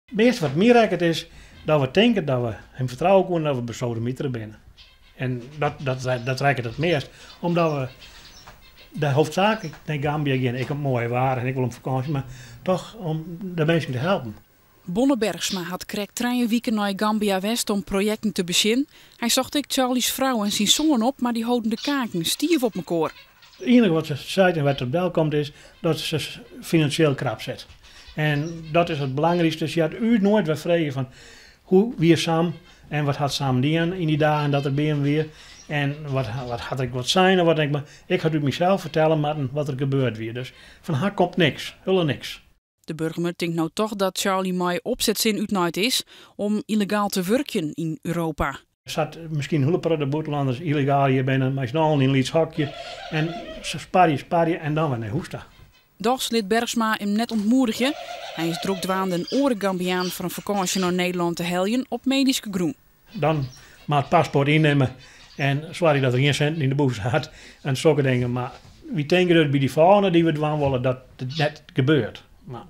It measte wat my rekket is dat we tinke dat we him fertrouwe koene dat we besodemitere binne. En dat, dat, dat rekket it meast. Omdat we dêr hoofdzaaklik nei Gambia gean. Ek om moaie waar en ek wol om fakânsje, mar toch om de minsken te helpen. Bonne Bergsma hat krekt 3 wiken nei Gambia west om projekten te besjen. Hy socht ek Charlie's frou en syn soan op, mar dy holden de kaken stiif op mekoar. It iennige wat se seit en wêr't it del komt is dat se finansjeel krap sit. En dat is it belangrykste. Se hat ús noait wer frege fan hoe wie Sam en wat hat Sam dien yn dy dagen dat er by him wie. En wat hat ik wat sein of wat ik, mar ik ha út mysels fertelle moatten wat der gebeurd wie. Dus fan har komt niks, hielendal niks. De Burgumer tinkt no dochs dat Charlie mei opsetsin útnaaid is om yllegaal te wurkjen yn Europa. Sa't miskien hiele protte bûtenlanners yllegaal hjir binne, mei syn allen yn in lyts hokje. En se sparje, sparje en dan wer nei hûs ta. Dochs lit Bergsma him net ûntmoedigje. Hy is drok dwaande in oare Gambiaan foar in fakânsje nei Nederlân te heljen op medyske grûn. Dan mar it paspoart ynnimme en soargje dat er gjin sinten yn de bûse hat en sokke dingen. Mar wy tinke dat by dy folgjende dy't we dwaan wolle dat it net gebeurt. Mar